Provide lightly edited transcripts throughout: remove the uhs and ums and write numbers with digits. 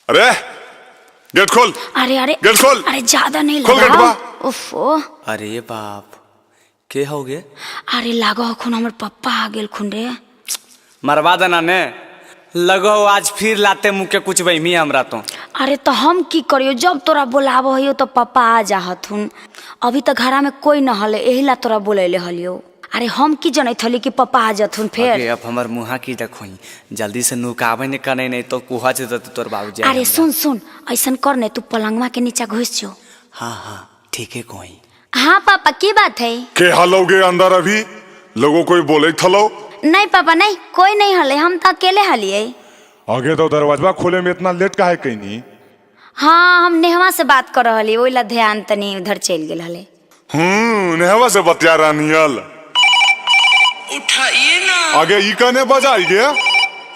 अरे गेट खोल। अरे अरे गेट खोल। अरे ज्यादा नहीं खोल लगाओ। गेटवा। उफो। अरे बाप, के हो गे? अरे लागो खुन हमर पप्पा आ गेल खुन रे। मरवा देना ने लगो आज फिर लाते मुँह के कुछ बहमी हमरा तो। अरे तो हम की करियो, जब तोरा बोलाबो हइयो तो पप्पा आ जाहथुन। अभी तो घरा में कोई न हले, एही ला तोरा बोलैले हलियो। अरे हम की जनैत हली कि पप्पा आ जथुन फिर। अरे अब हमर मुहा की देखोई, जल्दी से नुकाबे ने कने, नहीं तो कुहा जते तोर बाबूजी। अरे सुन सुन, ऐसन कर ने तू पलंगवा के नीचा घुस जो। हाँ हाँ ठीक है कोई। हाँ पापा की बात है? के हलोगे अंदर अभी? लोगों कोई बोले थलो? नहीं पापा नहीं, कोई नहीं हले, हम तो अकेले हलिए। आगे तो दरवाजा खोले में इतना लेट काहे कइनी? हाँ हम नेहवा से बात कर रहली, ओहि ला ध्यान तनी उधर चल गेल हले। नेहवा से बतिया रानियल। उठाइए ना। आगे ई कने बजाई गे?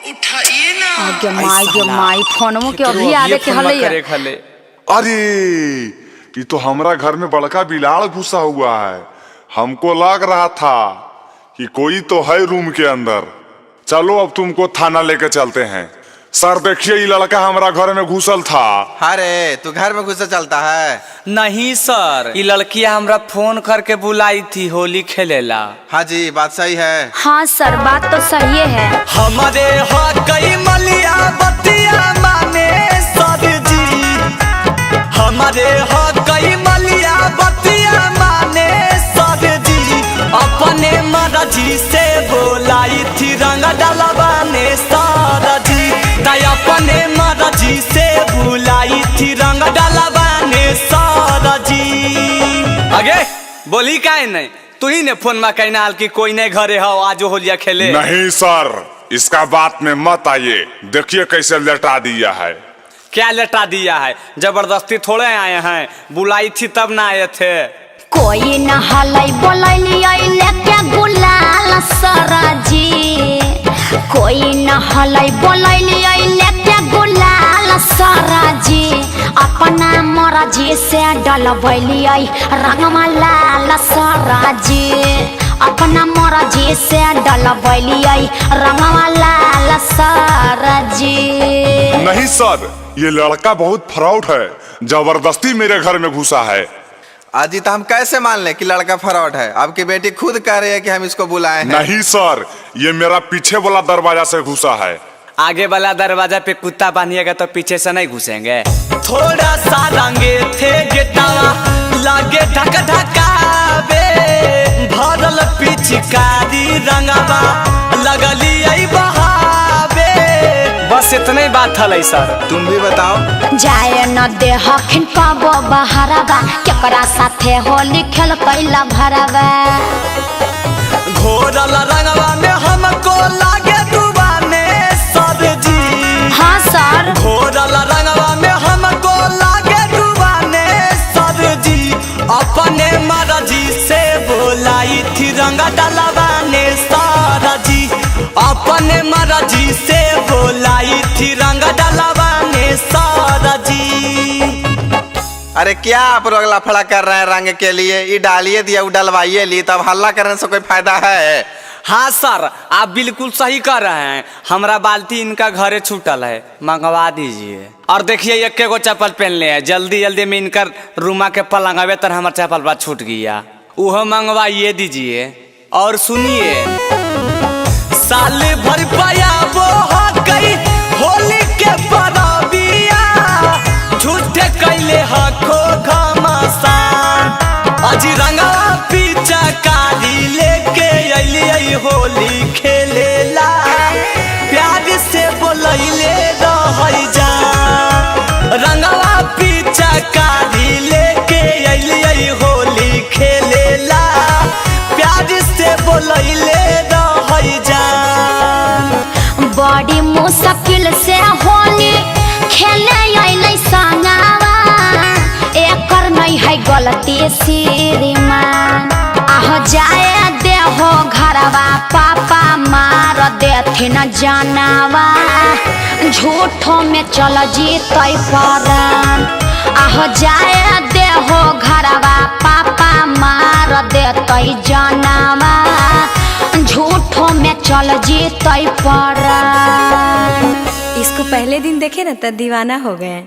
उठाइए ना। आगे माई गे माई, फोनवो के अभी आवे के हले। अरे ये तो हमरा घर में बड़का बिलाड़ घुसा हुआ है। हमको लग रहा था कि कोई तो है रूम के अंदर। चलो अब तुमको थाना लेके चलते हैं। सर देखिए ये लड़का हमारा घर में घुसल था। अरे तू घर में घुसा चलता है? नहीं सर, ये लड़कियां हमरा फोन करके बुलाई थी होली खेलेला। हाँ जी बात सही है। हाँ सर बात तो सही है। हमारे हकई मलिया बतिया माने सर जी, हमारे हकई मलिया बतिया माने सर जी, अपने मर्जी से बोलाई थी रंग डलवाने सर जी, अपने मर्जी से बुलाई थी रंग डलवाने सर जी। अगे बोली काहे नहीं, तू ही ने फोन में कहना कि कोई नहीं घरे हो आज होलिया खेले। नहीं सर इसका बात में मत आइए, देखिए कैसे लटा दिया है। क्या लटा दिया है? जबरदस्ती थोड़े आए हैं, बुलाई थी तब ना आए थे। कोई न हलै बोलैलियै लेके गुलाल सर जी, कोई न हलै बोलैलियै लेके गुलाल सर जी, अपना मर्जी से डलबैलियै रंगवा लाल सर जी, अपना मर्जी से डलबैलियै रंगवा लाल सर जी। नहीं सर ये लड़का बहुत फ्रॉड है, जबरदस्ती मेरे घर में घुसा है। अजी तो हम कैसे मान लें कि लड़का फ्रॉड है? आपकी बेटी खुद कह रही है कि हम इसको बुलाए हैं। नहीं सर ये मेरा पीछे वाला दरवाजा से घुसा है। आगे वाला दरवाजा पे कुत्ता बांधिएगा तो पीछे से नहीं घुसेंगे। थोड़ा सा रंगे थे गेटावा लागे ढक ढकावे, भरल पिचकारी रंगावा लगली आई बहावे। बस इतने बात हलै सर। तुम भी बताओ। जाए न दे हखिन कबो बहरवा, केकरा साथे होली खेल कैला भरवा। घोरल रंगवा में हमको लागे डुबाने सर जी। हाँ सर। घोरल रंगवा में हमको लागे डुबाने सर जी, अपने मर्जी से बोलाई थी रंग डलवाने सर जी, अपने मर्जी से बोलाई थी रंग डलवाने सर जी। अरे क्या आप लोग लफड़ा कर रहे हैं रंग के लिए? ये डालिए दिया वो डलवाइए ली, तब हल्ला करने से कोई फायदा है? हाँ सर आप बिल्कुल सही कर रहे हैं, हमारा बाल्टी इनका घरे छूटल है, मंगवा दीजिए। और देखिए एक गो चप्पल पहन ले हैं, जल्दी जल्दी में इनका रूमा के पलंगवे तर हमारे चप्पल बात छूट गया, वह मंगवाइए दीजिए। और सुनिए साल भर पाया वो गई होली के परबिया, झूठे कैले हको घमासान, अजी रंगा पीछा कारी लेके अलियै होली खेलेला, प्यार से बोलैले रहै जा, रंगवा पीछा कारी लेके अलियै होली खेलेला, प्यार से बोलैले रहै जा। बड़ी मुश्किल से होली खेले अइलै संगवा, एकर नहीं है गलती श्रीमान, आह जाए देहो घरवा पापा मार देथिन जानवा, झूठो में चल जीतै परान, आह जाए देहो घरवा पापा मार देतै जानवा, झूठो में चल जीतै परान। इसको पहले दिन देखे ना तो दीवाना हो गए।